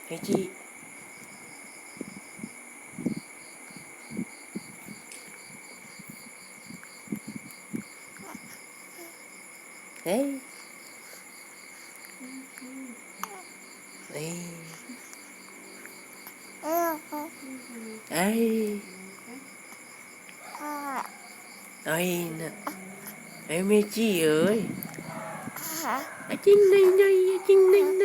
ເມຈິ ເອີຍ ເອີຍ ເອີຍ ເອີຍນະ ເອີຍ ເມຈິເອີຍ ອາຈິງໄນໄນ ອາຈິງໄນໄນ.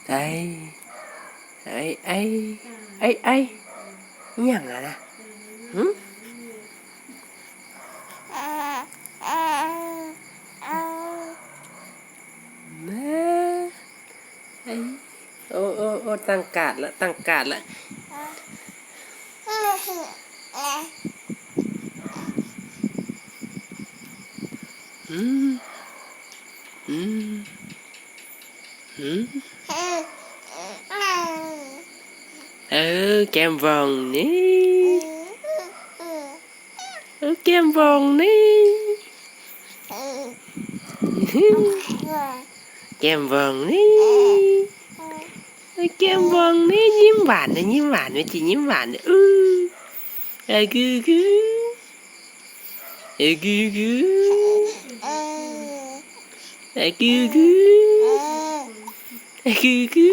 ໄອ້ ໄອ້ ໄອ້ ໄອ້ ໄອ້ ອີ່ຫຍັງຫັ້ນນະ? ຫື? ມາ ໄອ້ ໂອ້ ໂອ້ ໂອ້ ຕັ້ງກາດລະ ຕັ້ງກາດລະ. ອືມ ອືມ ອືມ ເອີ ແກ້ມວ່ອງນີ້ ເອີ ແກ້ມວ່ອງນີ້ ແກ້ມວ່ອງນີ້ ແກ້ມວ່ອງນີ້ ຍິ້ມຫວານນະ ຍິ້ມຫວານນະ ຈິຍິ້ມຫວານນະ ອື ອາກືກູ ອາກູກູ ອາກູກູ ອາກູກູ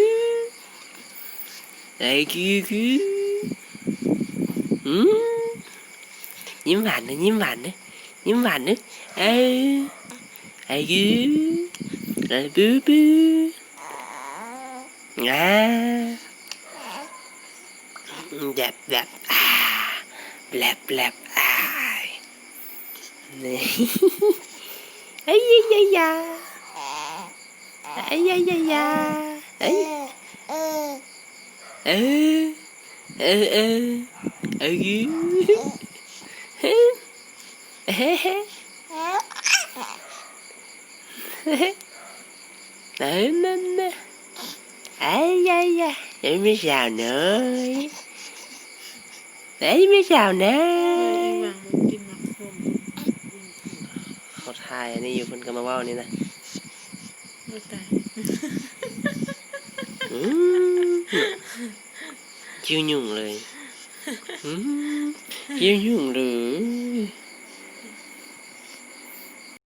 ອາກູກູ ອືມ ຍິ້ມຫວານເດີ ຍິ້ມຫວານເດີ ຍິ້ມຫວານເດີ ເອີ ອາກູ ອາບູບູ ອາ ແບບ ແບບ ອາ ແບບ ແບບ ອາຍ ອາຍ ອາຍ ອາຍ ອາຍ ອາຍ ອາຍ ເອີ ເອີ ເອີ ເອີ ເອີ ເອີ ນັ້ນນະ ອາຍ ອາຍ ອາຍ ເອີຍ ແມ່ສາວນ້ອຍ ເອີຍ ແມ່ສາວນ້ອຍ ເອີຍ ອີ່ຫວ່າງບໍ່ກິນໝາກສົ້ມ ເຮົາຖ່າຍອັນນີ້ຢູ່ ເພິ່ນກໍມາເວົ້ານີ້ນະ ໂອ້ຍ ຕາຍ ອືມ ຄິວຫຍຸ້ງເລີຍ ອືມ ຄິວຫຍຸ້ງເລີຍ.